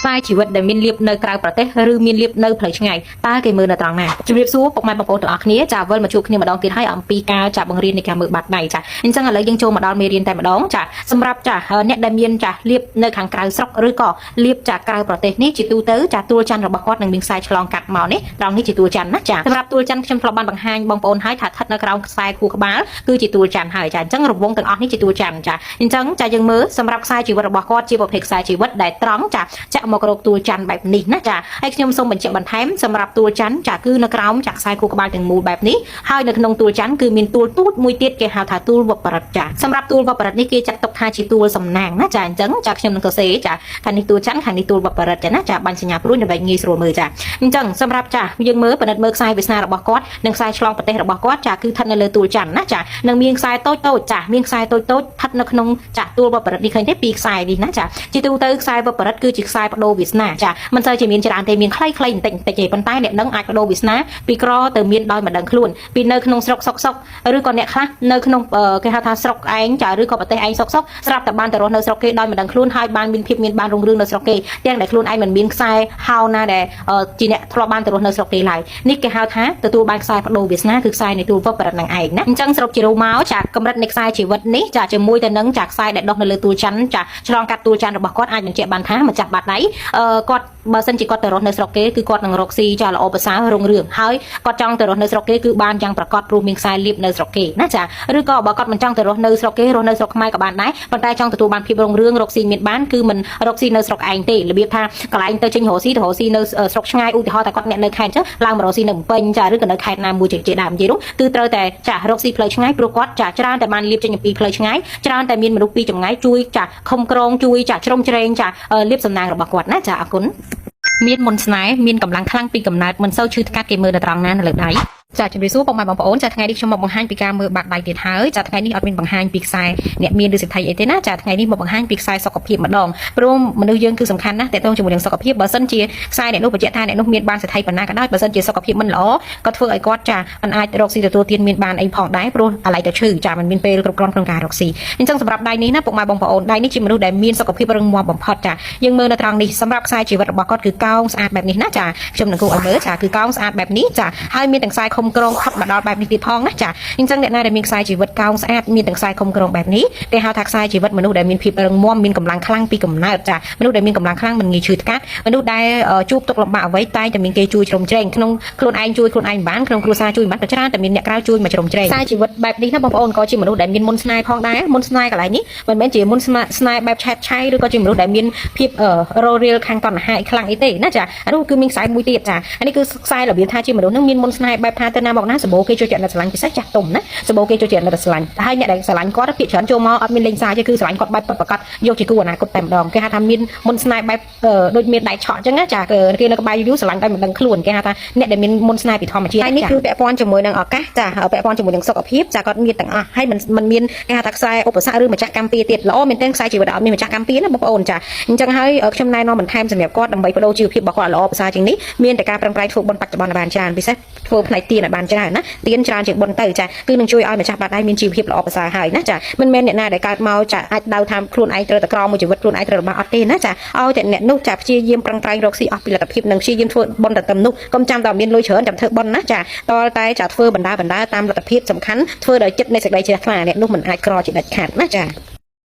ខ្សែជីវិតដែលមានលាភនៅក្រៅប្រទេសឬមានលាភនៅផ្លូវឆ្ងាយតើគេមើលនៅត្រង់ណាជំរាបសួរពុកម៉ែបងប្អូនទាំងអស់គ្នាចាវិលមកជួបគ្នាម្ដងទៀតហើយអំពីការចាបង្រៀននៃការមើលបាតដៃចាអញ្ចឹងឥឡូវយើងចូលមកដល់មេរៀនតែម្ដងចាសម្រាប់ចាអ្នកដែលមានចាលាភនៅខាងក្រៅស្រុកឬក៏លាភចាក្រៅប្រទេសនេះជាទូទៅចាទួលច័ន្ទរបស់គាត់នឹងមានខ្សែឆ្លងកាត់មកនេះត្រង់នេះជាទួលច័ន្ទណាចាសម្រាប់ទួលច័ន្ទខ្ញុំធ្លាប់បានបង្ហាញបងប្អូនហើយថាស្ថិតនៅក្រោមខ្សែខួរក្បាលគឺជាទួលច័ន្ទហើយចាអញ្ចឹងរង្វង់ទាំងអស់នេះជាទួលច័ន្ទចាអញ្ចឹងចាយើងមើលសម្រាប់ខ្សែជីវិតរបស់គាត់ជាប្រភេទខ្សែជីវិតដែលត្រង់ចាចាក់មករកទួលច័ន្ទបែបនេះណាចាហើយខ្ញុំសូមបញ្ជាក់បន្ថែមសម្រាប់ទួលច័ន្ទចាគឺនៅក្រោមចាក់ខ្សែខួរក្បាលទាំងមូលបែបនេះហើយនៅក្នុងទួលច័ន្ទគឺមានទួលទូចមួយទៀតគេហៅថាទួលវប្បរិទ្ធចាសម្រាប់ទួលវប្បរិទ្ធនេះគេចាត់ទុកថាជាទួលសំណាងណាចាអញ្ចឹងចាខ្ញុំនឹងសរសេរចាខាងនេះទួលច័ន្ទខាងនេះទួលវប្បរិទ្ធចាណាចាបាញ់សញ្ញាព្រួយដើម្បីងាយស្រួលមើលចាអញ្ចឹងសម្រាប់ចាយើងមើលពិនិត្យមើលខ្សែវាសនារបស់គាត់និងខ្សែឆ្លងប្រទេសរបស់គាត់ចាគឺស្ថិតនៅលើទួលច័ន្ទណាចានឹងមានខ្សែតូចតូចចាមានខ្សែតូចតូចស្ថិតនៅក្នុងចាទួលវប្បរិទ្ធនេះឃើញទេពីរខ្សែនេះណាចាជាទូទៅខ្សែវប្បរិទ្ធគឺជាខ្សែបដូរវាសនាចាមិនសូវជាមានច្រើនទេមានខ្លីៗបន្តិចបន្តិចទេប៉ុន្តែអ្នកនឹងអាចបដូរវាសនាពីក្រទៅមានដោយមិនដឹងខ្លួនពីនៅក្នុងស្រុកសុកសុកឬក៏អ្នកខ្លះនៅក្នុងគេហៅថាស្រុកឯងចាឬក៏ប្រទេសឯងសុកសុកស្រាប់តែបានទៅរស់នៅស្រុកគេដោយមិនដឹងខ្លួនហើយបានមានភាពមានបានរុងរឿងនៅស្រុកគេទាំងដែលខ្លួនឯងមិនមានខ្សែហៅណាដែលជាអ្នកធ្លាប់បានទៅរស់នៅស្រុកគេឡើយនេះគេហៅថាទទួលបានខ្សែបដូរវាសនាគឺខ្សែនៃទួលវប្បរិទ្ធនឹងឯងណាអញ្ចឹងសរុបជារួមមកចាកម្រិតនៃខ្សែជីវិតនេះចាជាមួយទៅនឹងចាខ្សែដែលដុះនៅលើទួលច័ន្ទចាឆ្លងកាត់ទួលច័ន្ទរបស់គាត់អាចបញ្ជាក់បានថាម្ចាស់បាតដៃគាត់បើសិនជាគាត់ទៅរស់នៅស្រុកគេគឺគាត់នឹងរកស៊ីចាល្អប្រសើររុងរឿងហើយគាត់ចង់ទៅរស់នៅស្រុកគេគឺបានយ៉ាងប្រកបព្រោះមានខ្សែលៀបនៅស្រុកគេណាចាឬក៏បើគាត់មិនចង់ទៅរស់នៅស្រុកគេរស់នៅស្រុកខ្មែរក៏បានដែរប៉ុន្តែចង់ទទួលបានភាពរុងរឿងរកស៊ីមានបានគឺមិនរកស៊ីនៅស្រុកឯងទេរបៀបថាកន្លែងទៅចេញរកស៊ីទៅរកស៊ីនៅស្រុកឆ្ងាយឧទាហរណ៍តែគាត់អ្នកនៅខេត្តចឹងឡើងមករកស៊ីនៅភ្នំពេញចាឬក៏នៅខេត្តណាមួយជាដើមនិយាយនោះគឺត្រូវតែចារកស៊ីផ្លូវឆ្ងាយព្រោះគាត់ចាច្រើនតែបានលៀបចេញពីផ្លូវឆ្ងាយច្រើនតែមានមនុស្សពីចម្ងាយជួយចាខំក្រងជួយចាជ្រុំជ្រែងចាលៀបសំណាងរបស់គាត់ណាចាអរគុណមានមុនស្នេហ៍មានកម្លាំងខ្លាំងពីកំណើតមិនសូវឈឺថ្កាត់គេមើលនៅត្រង់ណានៅលើដៃចាជំរាបសួរពុកម៉ែបងប្អូនចាថ្ងៃនេះខ្ញុំមកបង្ហាញពីការមើលបាតដៃទៀតហើយចាថ្ងៃនេះអត់មានបង្ហាញពីខ្សែអ្នកមានឬសេដ្ឋីអីទេណាចាថ្ងៃនេះមកបង្ហាញពីខ្សែសុខភាពម្ដងព្រោះមនុស្សយើងគឺសំខាន់ណាស់តើតងជាមួយនឹងសុខភាពបើសិនជាខ្សែអ្នកនោះបញ្ជាក់ថាអ្នកនោះមានបានសេដ្ឋីប៉ុណ្ណាក៏ដោយបើសិនជាសុខភាពមិនល្អក៏ធ្វើឲ្យគាត់ចាមិនអាចរកស៊ីទទួលទានមានបានអីផងដែរព្រោះអាឡ័យទៅឈឺចាមិនមានពេលគ្រប់គ្រាន់ក្នុងការរកស៊ីអញ្ចឹងសម្រាប់ដៃនេះណាពុកម៉ែបងប្អូនដៃនេះជាមនុស្សដែលមានសុខភាពរឹងមាំបំផុតចាយើងមើលនៅត្រង់នេះសម្រាប់ខ្សែជីវិតរបស់គាត់គឺកោងស្អាតបែបនេះណាចាខ្ញុំនឹងគូឲ្យមើលចាគឺកោងស្អាតបែបនេះចាហើយមានទាំងខ្សែខុំក្រងផុតមកដល់បែបនេះទៀតផងណាចាអញ្ចឹងអ្នកណាដែលមានខ្សែជីវិតកោងស្អាតមានទាំងខ្សែខុំក្រងបែបនេះគេហៅថាខ្សែជីវិតមនុស្សដែលមានភាពរឹងមាំមានកម្លាំងខ្លាំងពីកំណើតចាមនុស្សដែលមានកម្លាំងខ្លាំងមិនងាយឈឺថ្កាត់មនុស្សដែលជួបទុក្ខលំបាកអ្វីតែងតែមានគេជួយជ្រោមជ្រែងក្នុងខ្លួនឯងជួយខ្លួនឯងបានក្នុងគ្រួសារជួយបានក៏ច្រើនតែមានអ្នកក្រៅជួយមកជ្រោមជ្រែងខ្សែជីវិតបែបនេះណាបងប្អូនក៏ជាមនុស្សដែលមានមុនស្នេហ៍ផងដែរមុនស្នេហ៍កន្លែងនេះមិនមែនជាមុនស្នេហ៍បែបឆែតឆាយឬក៏ជាមនុស្សដែលមានភាពររៀលខាងតណ្ហាអីខ្លាំងអីទេណាចាអានោះគឺមានខ្សែមួយទៀតចាអានេះគឺខ្សែរបៀបថាជាមនុស្សនឹងមានមុនស្នេហ៍បែបថាទៅណាមកណាសម្បូរគេចូលចិត្តអ្នកស្រឡាញ់ពិសេសចាស់ទុំណាសម្បូរគេចូលចិត្តអ្នកស្រឡាញ់ហើយអ្នកដែលស្រឡាញ់គាត់ភាគច្រើនចូលមកអត់មានលេងសាយទេគឺស្រឡាញ់គាត់បែបពិតប្រាកដយកជាគូអនាគតតែម្ដងគេហៅថាមានមុនស្នេហ៍បែបដូចមានដៃឆក់អញ្ចឹងណាចាគេនៅក្បែរយូរស្រឡាញ់តែមិនដឹងខ្លួនគេហៅថាអ្នកដែលមានមុនស្នេហ៍ពីធម្មជាតិហើយនេះគឺពាក់ព័ន្ធជាមួយនឹងឱកាសចាពាក់ព័ន្ធជាមួយនឹងសុខភាពចាគាត់មានទាំងអស់ហើយមិនមិនមានគេហៅថាខ្សែឧបសគ្គឬម្ចាស់កម្មពៀទៀតល្អមែនទែនខ្សែជីវិតអត់មានម្ចាស់កម្មពៀណាបងប្អូនចាអញ្ចឹងហើយខ្ញុំណែនាំបន្ថែមសម្រាប់គាត់ដើម្បីបដូរជីវភាពរបស់គាត់ឲ្យល្អប្រសើរជាងនេះមានតែការប្រឹងប្រែងធ្វើបុណ្យបច្ចុប្បន្នឲ្យបានច្រើនពិសេសធ្វើផ្នែកទានឲ្យបានច្រើនណាទានច្រើនជាងបុណ្យទៅចាគឺនឹងជួយឲ្យម្ចាស់បាតដៃមានជីវភាពល្អប្រសើរហើយណាចាមិនមែនអ្នកណាដែលកើតមកចាអាចដៅថាខ្លួនឯងត្រូវតែក្រមួយជីវិតខ្លួនឯងត្រូវរបស់អត់ទេណាចាឲ្យតែអ្នកនោះចាព្យាយាមប្រឹងប្រែងរកស៊ីអស់ពីលទ្ធភាពនិងព្យាយាមធ្វើបុណ្យទៅត្រឹមនោះកុំចាំតែមានលុយច្រើនចាំធ្វើបុណ្យណាចាតតែចាធ្វើបណ្ដាបណ្ដាតាមលទ្ធភាពសំខាន់ធ្វើដោយចិត្តនៃសេចក្តីជ្រះថ្លាអ្នកនោះមិនអាចក្រជាដាច់ខាតណាចា។